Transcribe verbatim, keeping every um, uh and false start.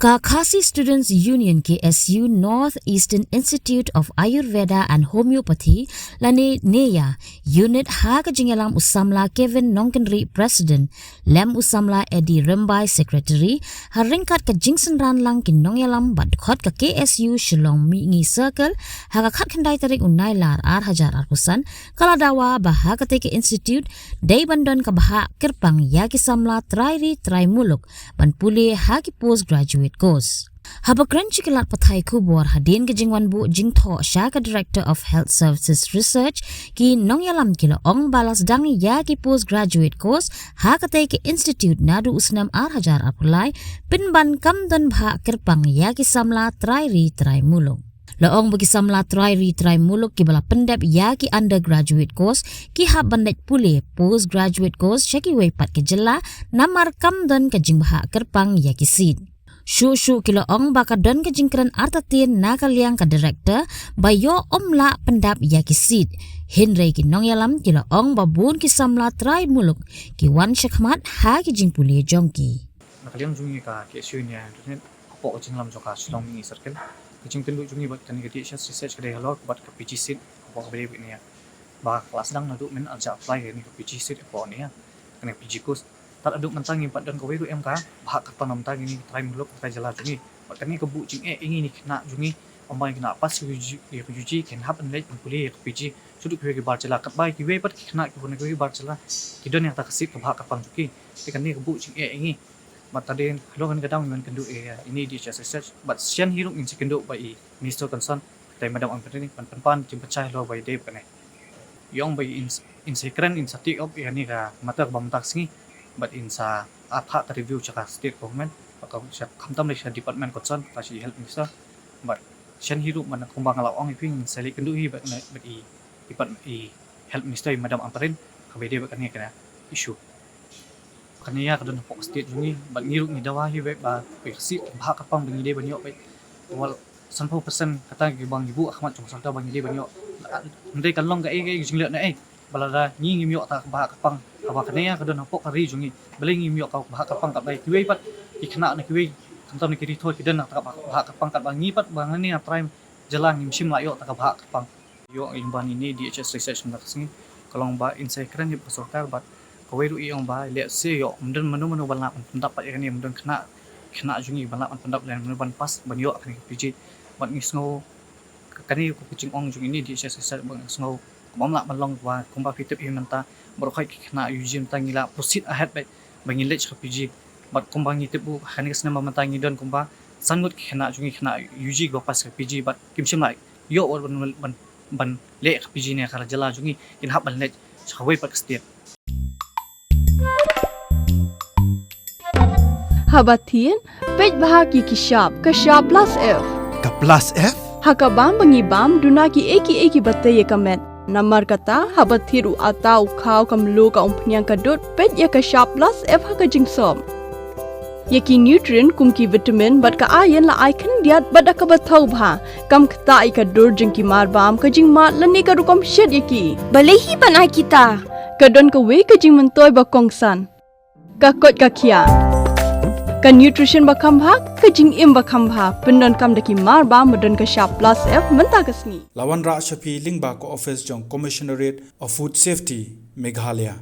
Ka Khasi Students Union, K S U, North Eastern Institute of Ayurveda and Homeopathy, lane NEYA, unit ha ka jingïalam u samla Kevin Nongkynrih, President, lem u samla Eddie Rymbai, Secretary, ha ryngkat ka jingsynran lang ki nongïalam bad dkhot ka K S U Shillong Mihngi Circle, ha ka khatkhyndai tarik u Nailar ar hajar arphew san, ka la dawa ba ha katei ka institute dei ban don ka bhah kyrpang ïa ki samla trai ri trai muluk ban pule ha ki postgraduate course. Haba kren sha ki lad pathai khubor hadien ka jingwan buh jingthoh sha ka Director of Health Services Research, ki nongïalam ki la ong ba la sdang ïa ki postgraduate course ha katei ka institute naduh u snem ar hajar arphew lai, pynban kam don bhah kyrpang ïa ki samla trai ri trai muluk. La ong ba ki samla trai ri trai muluk kiba la pyndep ïa ki undergraduate course ki hap ban leit pule postgraduate course sha kiwei pat ki jylla, namar kam don ka jingbhah kyrpang ïa ki seat. Shuh shuh ki la ong ba ka don ka jingkren artatien na ka liang ka Director ba ïoh ym lah pyndap ïa ki seat. Hynrei ki nongïalam ki la ong ba bun ki samla trai muluk ki wan shakhmat ha ki jingpule jong ki. Na ka liang jong ngi ka K S U NEYA, hapoh ka jingïalam jong ka Shillong Mihngi Circle, ka jingkynduh jong ngi bad kane ka D H S research ka dei halor bad ka P G seat hapoh kaba dei bad NEYA. Ba ka la sdang naduh mynta, ar hajar arphew lai kane ka P G seat hapoh NEYA, kane ka P G course. Tad haduh mynta ngim pat don kawei ruh em ka bhah kyrpang na ka bynta kine ki trai muluk na ka jylla jong ngi. Bad kane ka buh jingeh ïa ngi, ngi khynnah jong ngi, ym ba ngi khynnah pass ïa ka U G, ïa ka U G, kin hap ban leit ban pule ïa ka P G sha ki wei ki bar jylla. Katba kiwei pat ki khynnah kiba na kiwei ki bar jylla ki don ïa kata ka seat ka bhah kyrpang jong ki. Te kane ka buh jingeh ïa ngi. Bad tad hadien halor kane ka daw ngi wan kynduh ïa ine i D H S research, bad shen hi ruh ngin sa kynduh bad i Minister concerned, kata i Madam Ampareen, ban pynpaw jingpynshai halor ba ïadei bad kane. Ïa ong ba in, in sa kren, in sa take up ïa kane ka matter kaba mynta ka sngi, bad in sa ap ha ka review sha ka state government, bad ka, sha, khamtam lei sha department concerned, kata sha i Health Minister. Bad shen hi ruh, ban kumba nga la ong ïa phi, ngin sa leit kynduh hi bad, bad i, i pat, i Health Minister, i Madam Ampareen, kaba ïadei bad kane ka issue. Kane ïa ka don hapoh ka state jong ngi, bad ngi ruh ngi dawa hi bad ba, ba ka seat bhah kyrpang ba ngi dei ban ïoh bad, wal, sanphew percent kata kiba ngi buh ha khmat jong ka sorkar ba ngi dei ban ïoh. Hynrei kan long kaei kaei ka jingleh na ei ba lada ngi ngim ïoh ta ka bhah kyrpang, kaba kane ïa ka don hapoh ka ri jong ngi, balei ngim ïoh ka bhah kyrpang, katba kiwei pat ki khynnah na kiwei, khamtam na ki ri thoi, ki don na ta ka bhah, bhah kyrpang, katba ngi pat ba ngi ne trai jylla ngim shym la ïoh ta ka bhah kyrpang. Ïoh lyngba ine i D H S research mynta ka sngi, ka long ba in sa kren ïa ka sorkar, bad kawei ruh i ong ba lehse ïoh ym don mano mano ban lah ban pyndap pat ïa kane, ym don khynnah, khynnah jong ngi ban lah ban pyndap lane mano ban pass ban ïoh kane ka P G. Bad ngi sngew kane ka jingong jong ine i D H S research, bad ngi sngew kaba ym lah ban long, ba kumba phi tip hi mynta, baroh khoit ki khynnah U G mynta ngi la proceed ahead bad ba ngi leit sha ka P G. Bad kumba ngi tip u, kane ka snem ba mynta ngi don kumba san ngut ki khynnah jong ngi, khynnah U G kiba pass ka P G, bad kim shym la ïoh ban, ban, ban leh ka P G na ka jylla jong ngi, kin hap ban leit sha kawei pat ka state. Haba thied, peit bha ïa ki shap, ka shap plus F. Ka plus F? Ha ka bam ba ngi bam, duna kiei kiei kiba tei ïa ka met. Namar kata, haba thied u atta, u khaw, ka mluh, ka umphniang, ka dud, peit ïa ka shap plus F ha ka jingsop. Ïa ki nutrient kum ki vitamin bad ka iron la ai khyndiat bad da kaba thaw bha. Kam ktah ïa ka dur jong ki marbam, ka jingmad lane ka rukom shet ïa ki. Balei hi ban ai kita? Ka don kawei ka jingmyntoi ba kongsan. Ka koit ka khiah. Ka nutrition ba kham bha, ka jingim ba kham bha. Pyndonkam da ki marbam ba don ka shap plus F mynta ka sngi. La wanrah sha phi lyngba ka office jong Commissionerate of Food Safety, Meghalaya.